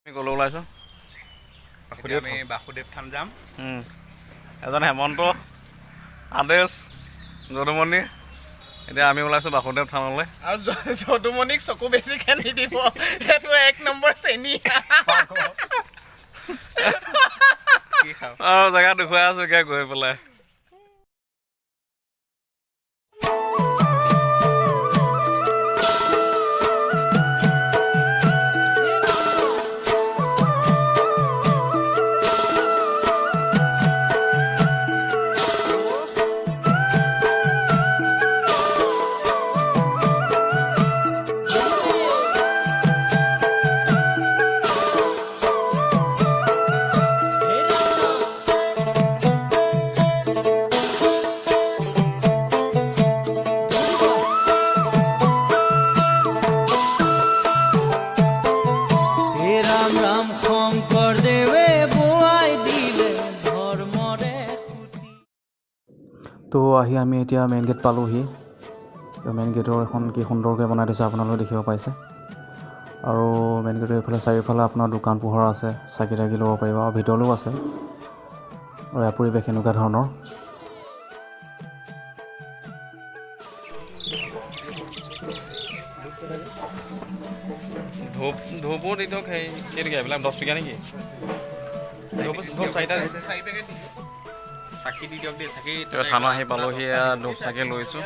আমি ক'লৈ ওলাইছোঁ? এতিয়া আমি বাসুদেৱ থান যাম। এজন হেমন্ত, আদেশ, যদুমণি। এতিয়া আমি ওলাইছোঁ বাসুদেৱ থানলৈ। আৰু যদুমণিক চকু বেছিকে নিদিব, সেইটো এক নম্বৰ চেনী। কি খাওঁ? আৰু জেগা দেখুৱাই আছোঁ এতিয়া গৈ পেলাই। হে ৰাম ৰাম শংকৰ দেৱে বোৱাই দিলে ধৰ্মৰে খুঁটি। তো আহি আমি এতিয়া মেইন গেট পালোহি। তো মেইন গেটৰ এখন কি সুন্দৰকৈ বনাই থৈছে, আপোনালোকে দেখিব পাইছে। আৰু মেইন গেটৰ এইফালে চাৰিওফালে আপোনাৰ দোকান পোহৰ আছে, চাকি তাকি ল'ব পাৰিব আৰু ভিতৰলৈও আছে। আৰু ইয়াৰ পৰিৱেশ এনেকুৱা ধৰণৰ। ধূপ, ধূপো দি দিয়ক। সেই কেইটকীয়া এইবিলাক? 10 টকীয়া নেকি? ধূপ, ধূপ চাৰিটা। চাৰি পেকেট দি দিয়ক। চাকি দি দিয়ক দেই, চাকি। থানা আহি পালোহি, এয়া ধূপ চাকি লৈছোঁ।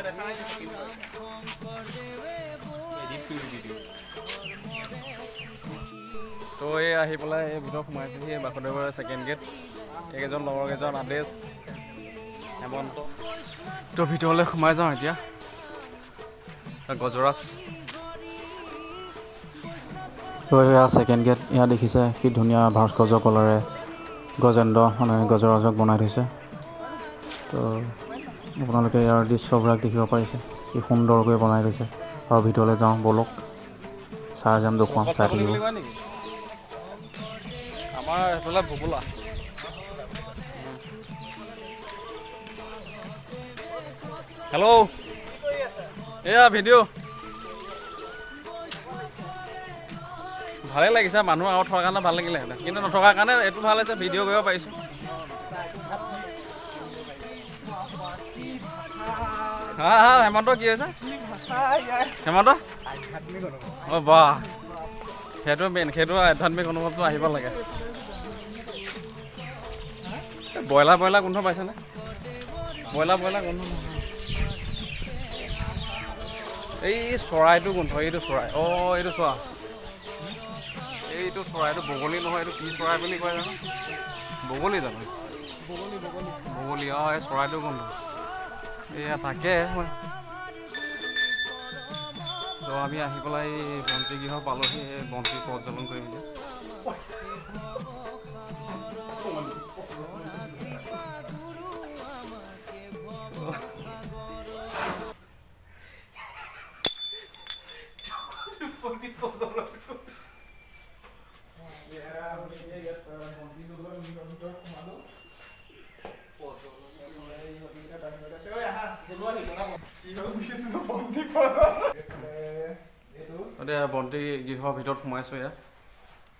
দি দিয়ক। তো এই আহি পেলাই এই ভিতৰত সোমাইছোহি, এই বাসুদেৱৰ ছেকেণ্ড গেট। এইকেইজন লগৰ কেইজন, আদেশ, হেমন্ত। তো ভিতৰলৈ সোমাই যাওঁ এতিয়া। গজৰাজ। তো এয়া ছেকেণ্ড গেট। ইয়াত দেখিছে কি ধুনীয়া ভাস্কৰ্য কলাৰে গজেন্দ্ৰ মানে গজৰাজক বনাই থৈছে। তো আপোনালোকে ইয়াৰ দৃশ্যবিলাক দেখিব পাৰিছে, কি সুন্দৰকৈ বনাই থৈছে। আৰু ভিতৰলৈ যাওঁ ব'লক, চাই যাম, দেখুৱাম, চাই থাকিব। বুলি কয় নেকি আমাৰ সেইফালে? ভোবোলা। হেল্ল', এয়া ভিডিঅ'। ভালেই লাগিছে। মানুহ আৰু থকাৰ কাৰণে ভাল লাগিলেহেঁতেন, কিন্তু নথকাৰ কাৰণে এইটো ভাল হৈছে, ভিডিঅ' কৰিব পাৰিছোঁ। হা হা, হেমন্ত, কি হৈছে হেমন্ত? অঁ বাহ, সেইটো মেইন, সেইটো আধ্যাত্মিক অনুভৱটো আহিব লাগে। এই ব্ৰইলাৰ, ব্ৰইলাৰ গোন্ধ পাইছেনে? ব্ৰইলাৰ, ব্ৰইলাৰ গোন্ধ নহয়। এই চৰাইটো গোন্ধ, এইটো চৰাই। অঁ, এইটো চোৱা, এইটো চৰাইটো বগলী নহয়, এইটো কি চৰাই বুলি কয় জানো? বগলী জানো? বগলী। অঁ, এই চৰাইটো গোন্ধ। এয়া তাকে মই। তো আমি আহি পেলাই এই বন্তি গৃহ পালোহি। এই বন্তি প্ৰজ্বলন কৰিম এতিয়া। এতিয়া বন্তি গৃহৰ ভিতৰত সোমাইছোঁ এয়া।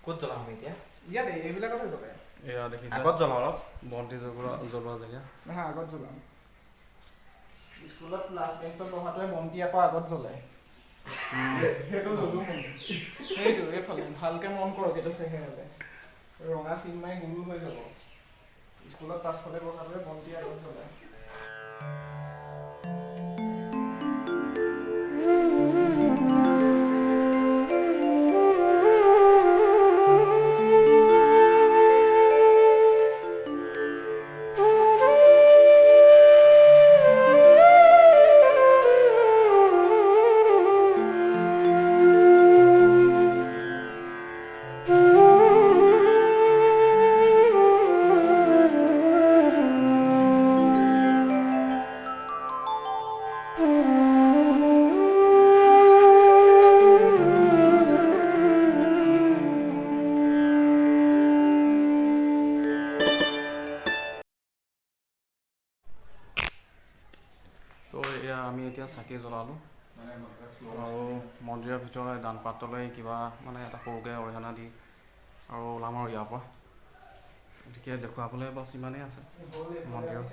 ক'ত জ্বলাম আমি এতিয়া? ইয়াতে এইবিলাকতে জ্বলাই। এয়া দেখিছে। আগত জ্বলাওঁ অলপ। বন্তি জ্বলোৱা, জ্বলোৱা জেগা। নহয়, আগত জ্বলাম। স্কুলত লাষ্ট বেঞ্চত বহাটোৱে বন্তি আকৌ আগত জ্বলাই। সেইটো যদুমণি। সেইটো এইফালে ভালকে মন কৰক, এইটো চেহেৰালে ৰঙা চিন মাৰি গুৰু হৈ যাব। স্কুলত পাছফালে বহাটোৱে বন্তি আগত জ্বলায়। তো এয়া আমি এতিয়া চাকি জ্বলালোঁ আৰু মন্দিৰৰ ভিতৰত দান পাত্ৰলৈ কিবা মানে এটা সৰুকৈ অৰিহণা দি আৰু ওলাম আৰু ইয়াৰ পৰা। গতিকে দেখুৱাবলৈ বাছ ইমানেই আছে মন্দিৰত।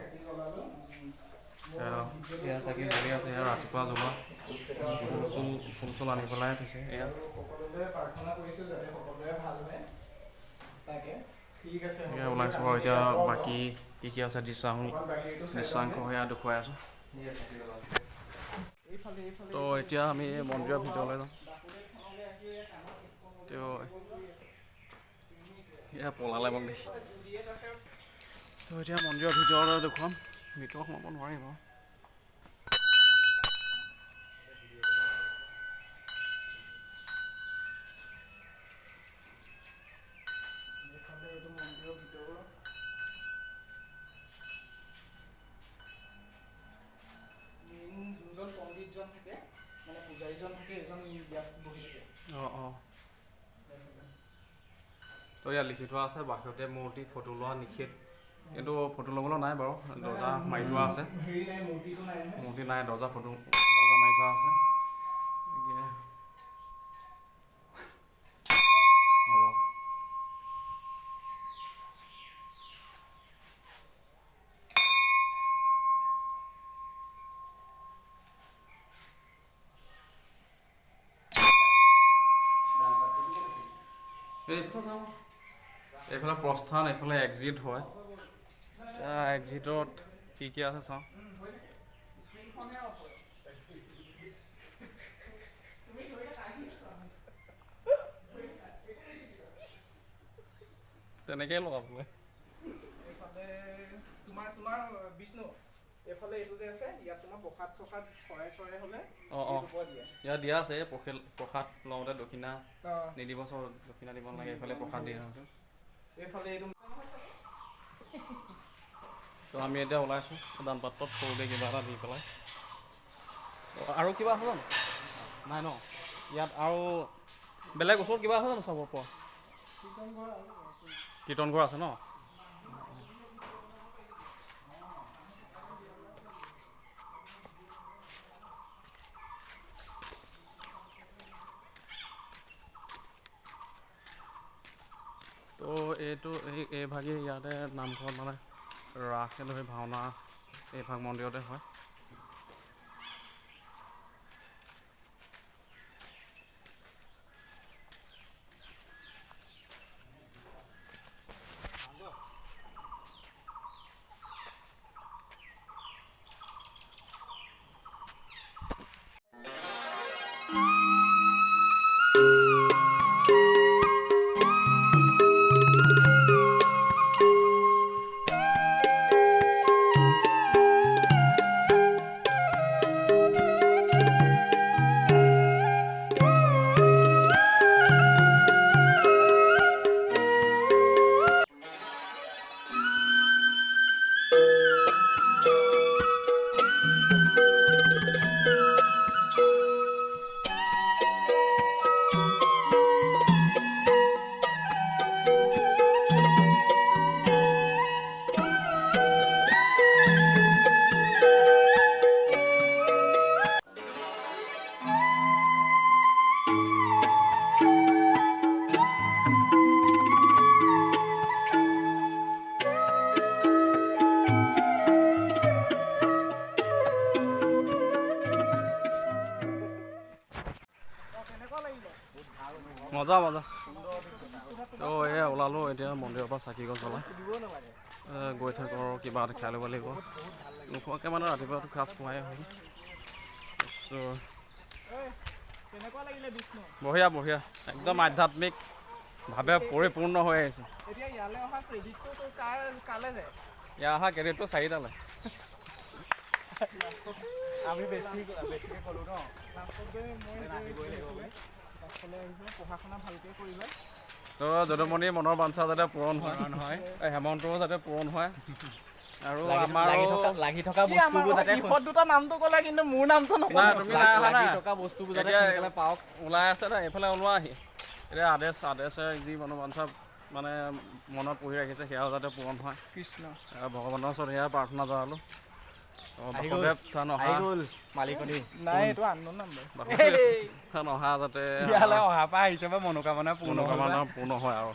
এয়া চাকি জ্বলি আছে, এয়া ৰাতিপুৱা জ্বলোৱা ফুল চুল আনি পেলাই থৈছে। এয়া এয়া ওলাইছোঁ আৰু এতিয়া বাকী কি কি আছে দৃশ্যাংশ সেয়া দেখুৱাই আছোঁ। তো এতিয়া আমি মন্দিৰৰ ভিতৰলৈ যাম। তেওঁ এয়া পলালে মোক দেখি। তো এতিয়া মন্দিৰৰ ভিতৰলৈ দেখুৱাম, ভিতৰত সোমাব নোৱাৰিম আৰু। অঁ অঁ তো ইয়াত লিখি থোৱা আছে বাসুদেৱ মূৰ্তি ফটো লোৱা নিষেধ, কিন্তু ফটো ল'বলৈ নাই বাৰু, দৰ্জা মাৰি থোৱা আছে, মূৰ্তি নাই, দৰ্জা ফটো দৰ্জা মাৰি থোৱা আছে। হ'ব এইফালে যাওঁ, এইফালে প্ৰস্থান, এইফালে এক্সিট হয়। এক্সিটত কি কি আছে চাওঁ। তেনেকেই লগাবলৈ অঁ অঁ ইয়াত দিয়া আছে, প্ৰসাদ লওঁতে দক্ষিণা নিদিব, চব দক্ষিণা দিব নালাগে, এইফালে প্ৰসাদ দিয়া আছে। তো আমি এতিয়া ওলাইছোঁ দান পাত্ৰত সৰুতে কিবা এটা দি পেলাই। আৰু কিবা আছে জানো? নাই ন ইয়াত আৰু বেলেগ ওচৰত কিবা আছে জানো চাব পৰা? কীৰ্তন ঘৰ আছে ন? তো এইটো এইভাগেই ইয়াতে নামঘৰত মানে ৰাসকে ধৰি ভাওনা এইভাগ মন্দিৰতে হয়। মজা মজা। তো এয়া ওলালোঁ এতিয়া মন্দিৰৰ পৰা চাকি গছ জ্বলাই গৈ থাকোঁ আৰু কিবা এটা খাই ল'ব লাগিব, নোখোৱাকৈ মানে ৰাতিপুৱাটো সাজ খোৱাই হ'ল। বঢ়িয়া বঢ়িয়া, একদম আধ্যাত্মিকভাৱে পৰিপূৰ্ণ হৈ আহিছোঁ। ইয়াৰ অহা ক্ৰেডিটটো চাৰিটালৈ। আমি বেছিকৈ ক'লোঁ ন, তো যদুমণি মনৰ বাঞ্ছা যাতে পূৰণ হয়, হেমন্তও যাতে পূৰণ হয়, আৰু আমাৰ লাগি থকা বস্তুবোৰ যাতে দুটা নামটো ক'লা কিন্তু মোৰ নামটো নক'লা, তুমি নাই অহা লাগি থকা বস্তুবোৰ যাতে সোনকালে পাওক। ওলাই আছে না এইফালে ওলোৱা আহি এতিয়া আদেশে যি মনোবাঞ্ছা মানে মনত পুহি ৰাখিছে সেয়াও যাতে পূৰণ হয়। কৃষ্ণ ভগৱানৰ ওচৰত সেয়া প্ৰাৰ্থনা জনালোঁ। অহা যাতে অহা পৰা আহিছে মনোকামনা পূৰ্ণ হয় আৰু।